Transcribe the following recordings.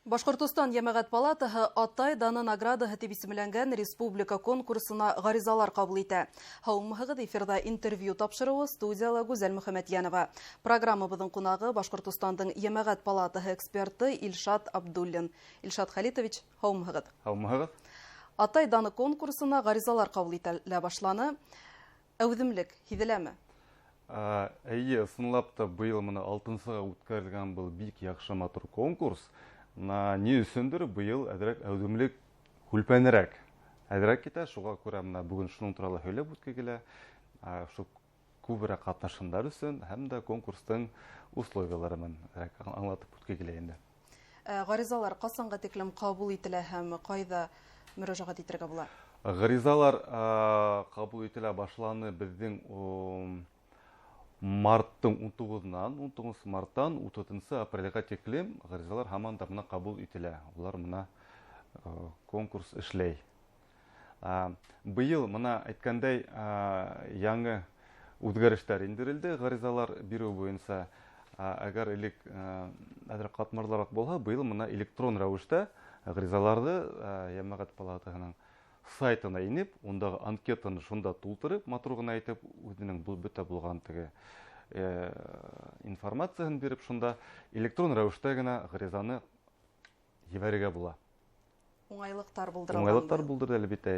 Башҡортостан Йәмәғәт палатаһы «Атай даны наградаһы» тип исемләнгән республика конкурсына ғаризалар ҡабул итә. Һаумыһығыҙ, эфирҙа «Интервью» тапшырыуы, студияла Гүзәл Мөхәмәтйәнова. Программабыҙҙың ҡунағы — Башҡортостандың Йәмәғәт палатаһы эксперты Илшат Абдуллин. Илшат Хәлитович, һаумыһығыҙ. Һаумыһығыҙ. «Атай даны» конкурсына ғаризалар ҡабул ителә башланы. Әүҙемлек һиҙеләме? Эйе, ысынлап та, быйыл мына алтынсыға үткәрелгән был бик яҡшы, матур конкурс. Мына ни өсөндөр быйыл әҙерәк әүҙемлек һүлпәнерәк әҙерәк китә, шуға күрә мына бөгөн шуның турала һөйләп үтке килә. Ошо күберәк ҡатнашһындар өсөн һәм дә конкурстың условиялары менән әҙерәк аңлатып үтке килә инде. Ғаризалар ҡасанға тиклем ҡабул ителә һәм ҡайҙа мөрәжәғәт итергә була? Ғаризалар ҡабул ителә башланы беҙҙең марттың 19-нан, 19 марттан 30 апрелгә тиклем ғаризалар һаман да мына ҡабул ителә. Улар мына конкурс эшләй. Быйыл мына әйткәндәй, яңы үҙгәрештәр индерелде ғаризалар биреү буйынса. Әгәр элек әҙерәк ҡатмарлыраҡ булһа, быйыл мына электрон рәүештә ғаризаларҙы Йәмәғәт палатаһының сайтына инеп, ундағы анкетаны шунда тултырып, матур ғына итеп, үҙенең был бөтә булған теге информацияһын биреп, шунда электрон рәүештә генә ғаризаны ебәрергә була. Уңайлыҡтар булдырылған. Уңайлыҡтар булдырҙы, әлбиттә.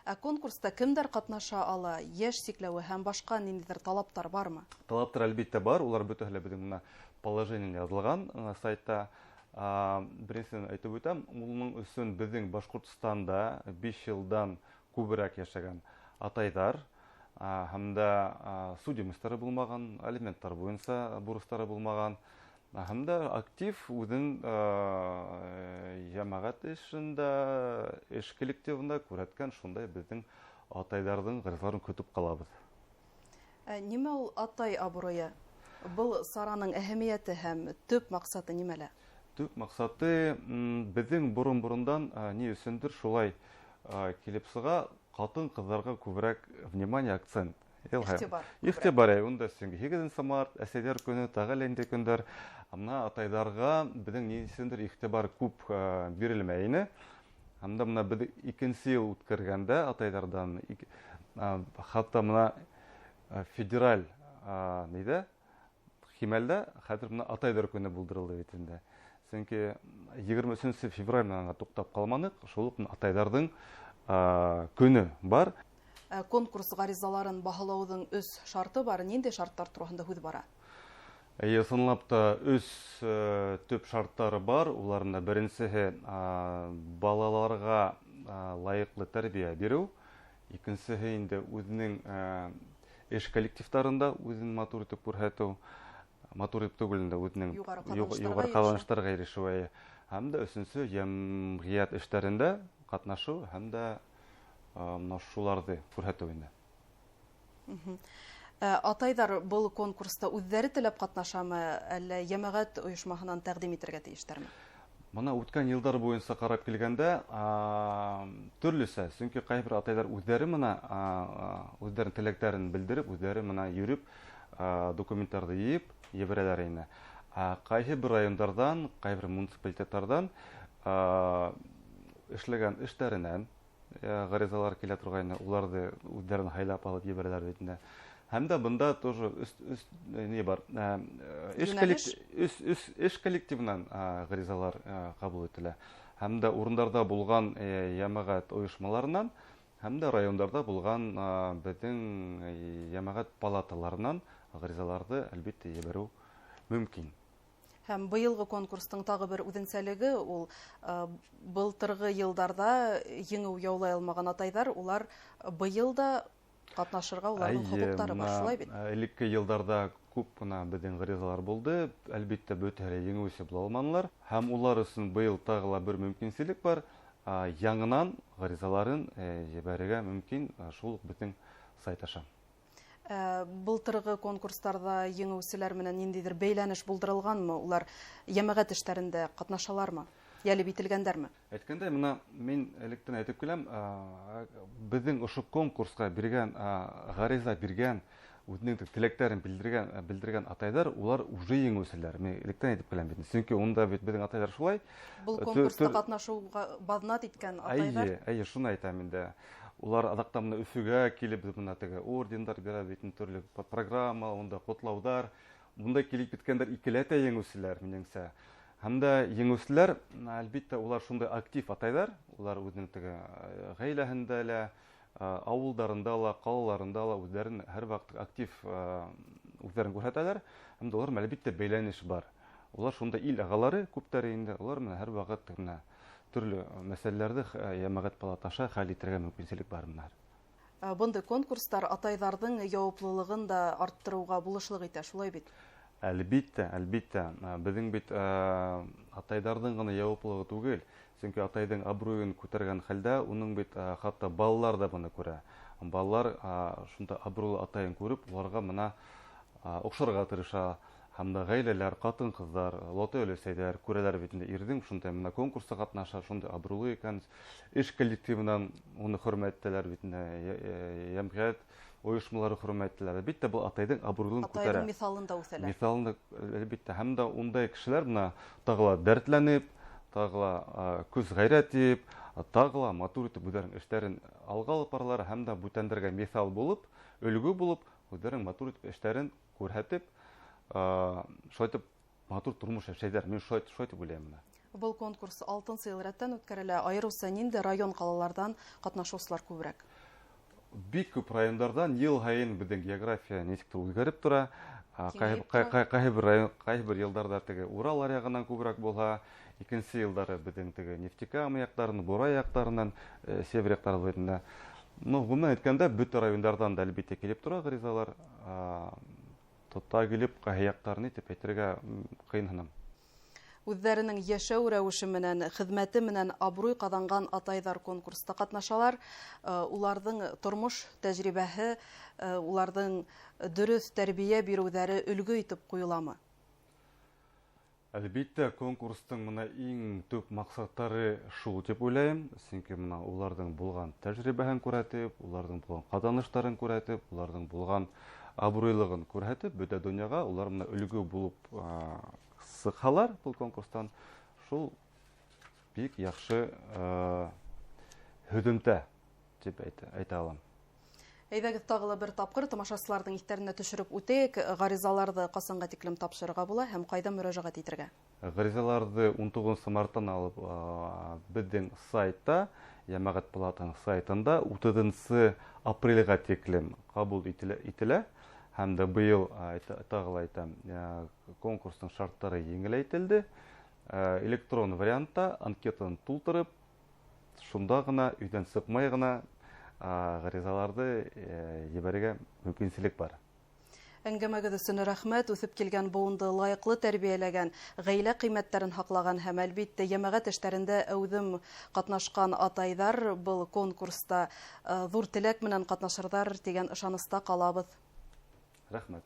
Ә конкурста кемдәр ҡатнаша ала? Йәш сикләүе һәм башҡа ниндәйҙер талаптар бармы? Талаптар, әлбиттә, бар. Улар бөтәһе лә беҙҙең мына положение яҙылған сайтта. Беренсенән әйтеп үтәм, уның өсөн беҙҙең Башҡортостанда 5 йылдан күберәк йәшәгән атайҙар һәм дә судимостары булмаған, алименттар буйынса бурыстары булмаған һәм дә актив үҙен йәмәғәт эшендә, эш коллективында күрһәткән шундай беҙҙең атайҙарҙың ғаризаларын көтөп ҡалабыҙ. Нимә ул атай абруйы? Был сараның әһәмиәте һәм төп маҡсаты нимәлә? Төп маҡсаты беҙҙең борон-борондан ни өсөндөр шулай килеп сыға, ҡатын-ҡыҙҙарға күберәк внимание, акцент. Иғтибар. Иғтибар, унда сөнки 8 март, әсәйҙәр көнө, тағы әллә ниндәй көндәр. Мына атайҙарға беҙҙең ни өсөндөр иғтибар күп бирелмәй ине. Һәм дә мына беҙ икенсе йыл үткәргәндә атайҙарҙан, хатта мына федераль ниҙә, кимәлдә хәҙер мына атайҙар көнө булдырылды бит инде. Сөнки 23 февраль менән туҡтап ҡалманыҡ, шул уҡ атайҙарҙың көнө бар. Конкурс ғаризаларын баһалауҙың өс шарты бар. Ниндәй шарттар тураһында һүҙ бара? Эйе, ысынлап та өс төп шарттары бар. Уларның беренсеһе балаларға лайыҡлы тәрбиә биреү. Икенсеһе инде үҙенең эш коллективтарында үҙен матур итеп күрһәтеү. Матур итеп түгел инде, үҙенең юғары юғары ҡаҙаныштарға ирешеү. Һәм дә өсөнсө йәмғиәт эштәрендә ҡатнашыу һәм дә мына шуларҙы күрһәтеү инде. Атайҙар был конкурста үҙҙәре теләп ҡатнашамы, әллә йәмәғәт ойошмаһынан тәҡдим итергә тейештәрме? Мына үткән йылдар буйынса ҡарап килгәндә, төрлөсә, сөнки ҡайһы бер атайҙар үҙҙәре мына, үҙҙәренең теләктәрен белдереп, үҙҙәре мына йөрөп, документтарҙы йыйып ебәрәләр ине. Ҡайһы бер райондарҙан, ҡайһы бер муниципалитеттарҙан, эшләгән эштәренән, ғаризалар килә торғайны, уларҙы үҙҙәрен һайлап алып ебәрәләр бит инде. Һәм дә бында тоже өс, ни бар? Йүнәлеш? Эш коллективынан, ғаризалар, ҡабул ителә. Һәм дә урындарҙа булған, йәмәғәт ойошмаларынан, һәм дә райондарҙа булған, беҙҙең, йәмәғәт палаталарынан ғаризаларҙы әлбиттә ебәреү мөмкин. Һәм быйылғы конкурстың тағы бер үҙенсәлеге ул, былтырғы йылдарҙа еңеү яулай алмаған атайҙар, улар быйыл да ҡатнашырға уларҙың Әйе, хоҡуҡтары бар, мына, шулай бит? Элекке йылдарҙа күп кенә беҙҙең ғаризалар булды. Әлбиттә, бөтәһе лә еңеүсе була алманылар. Һәм улар өсөн быйыл тағы ла бер мөмкинселек бар. Яңынан ғаризаларын, ебәрергә мөмкин, шул уҡ беҙҙең сайт аша. Былтырғы конкурстарҙа еңеүселәр менән ниндәйҙер бәйләнеш булдырылғанмы? Улар йәмәғәт эштәрендә ҡатнашалармы? Йәлеп ителгәндәрме? Әйткәндәй, мына мин электән әйтеп киләм, беҙҙең ошо конкурсҡа биргән, ғариза биргән Үҙенең теләктәрен белдергән атайҙар, улар уже еңеүселәр. Мин электән әйтеп киләм бит. Сөнки унда бит беҙҙең атайҙар шулай. Был конкурста ҡатнашыуға баҙнат иткән атайҙар. Эйе, эйе, шуны әйтәм инде. Улар аҙаҡта бына Өфөгә килеп, бына теге ордендар бирә бит, төрлө программа, унда ҡотлауҙар. Бында килеп киткәндәр икеләтә еңеүселәр, минеңсә. Һәм дә еңеүселәр, әлбиттә, улар шундай актив атайҙар. Улар үҙенең теге ғаиләһендә лә, ауылдарында ла, ҡалаларында ла үҙҙәрен һәр ваҡыт актив үҙҙәрен күрһәтәләр. Һәм дә улар менән әлбиттә бәйләнеш бар. Улар шунда ил ағалары күптәре инде. Улар менән һәр ваҡыт менә төрлө мәсьәләләрҙе йәмәғәт палатаһы аша хәл итергә мөмкинселек бар менә. Бындай конкурстар атайҙарҙың яуаплылығын да арттырыуға булышлыҡ итә, шулай бит? Әлбиттә, әлбиттә. Беҙҙең бит атайҙарҙың ғына яуаплылығы түгел. Сөнки атайҙың абруйын күтәргән хәлдә уның бит хатта балалар ҙа быны күрә. Балалар шунда абруйлы атайын күреп, уларға бына оҡшарға тырыша. Һәм дә ғаиләләр, ҡатын-ҡыҙҙар, олатай өләсәйҙәр күрәләр бит инде ирҙең шундай бына конкурсҡа ҡатнаша, шундай абруйлы икән, эш коллективынан уны хөрмәт итәләр бит инде, йәмғиәт ойошмалары хөрмәт итәләр. Әлбиттә, был атайҙың абруйлын Атайҙың күтәрә. миҫалында үҫәләр. Миҫалында, әлбиттә. Һәм дә ундай кешеләр бына тағы ла дәртләнеп, тағы ла көс ғәйрәт итеп, тағы ла матур итеп үҙҙәренең эштәрен алға алып баралар һәм дә бүтәндәргә миҫал булып, өлгө булып, үҙҙәренең матур итеп эштәрен күрһәтеп, шулай итеп матур тормош йәшәйҙәр. Мин шулай итеп уйлайым бына. Был конкурс алтынсы йыл рәттән үткәрелә. Айырыуса ниндәй район ҡалаларҙан ҡатнашыусылар күберәк? Бик күп райондарҙан йыл һайын беҙҙең география нисектер үҙгәреп тора. Киңәйеп тора. Ҡайһы бер йылдарҙа теге Урал аръяғынан күберәк булһа, икенсе йылдары беҙҙең теге Нефтекама яҡтарынан, Бурай яҡтарынан, север яҡтары буйында. Ғөмүмән әйткәндә, бөтә райондарҙан да әлбиттә килеп тора ғаризалар. Тота килеп, ҡайһы яҡтарын итеп әйтергә ҡыйынһынам. Үҙҙәренең йәшәү рәүеше менән, хеҙмәте менән абруй ҡаҙанған атайҙар конкурста ҡатнашалар. Уларҙың тормош тәжрибәһе, уларҙың дөрөҫ тәрбиә биреүҙәре өлгө итеп ҡуйыламы? Әлбиттә, конкурстың бына иң төп маҡсаттары шул тип уйлайым. Сөнки бына уларҙың булған тәжрибәһен күрһәтеп, уларҙың булған ҡаҙаныштарын күрһәтеп, уларҙың булған абруйлығын күрһәтеп, бөтә донъяға улар бына өлгө булып, сыҡһалар был конкурстан, шул бик яҡшы, һөҙөмтә тип әйтә алам. Әйҙәгеҙ тағы ла бер тапҡыр тамашасыларҙың иҫтәренә төшөрөп үтәйек. Ғаризаларҙы ҡасанға тиклем тапшырырға була һәм ҡайҙа мөрәжәғәт итергә? Ғаризаларҙы ун туғыҙынсы марттан алып, беҙҙең сайтта, Йәмәғәт палатаһының сайтында утыҙынсы апрелгә тиклем ҡабул ителә. Һәм дә быйыл, тағы ла әйтәм, конкурстың шарттары еңеләйтелде. Электрон вариантта анкетаны тултырып, шунда ғына, өйҙән сыҡмай ғына, ғаризаларҙы, ебәрергә мөмкинселек бар. Әңгәмәгеҙ өсөн рәхмәт. Үҫеп килгән быуынды лайыҡлы тәрбиәләгән, ғаилә ҡиммәттәрен һаҡлаған һәм әлбиттә йәмәғәт эштәрендә әүҙем ҡатнашҡан атайҙар был конкурста, ҙур теләк менән ҡатнашырҙар тигән ышаныста ҡалабыҙ. Рәхмәт.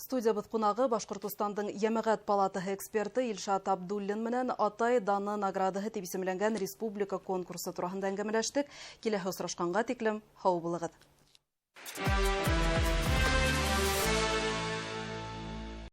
Студиябыҙ ҡунағы Башҡортостандың Йәмәғәт палатаһы эксперты Илшат Абдуллин менән Атай даны наградаһы тип исемләнгән республика конкурсы тураһында әңгәмәләштек. Киләһе осрашҡанға тиклем һау булығыҙ.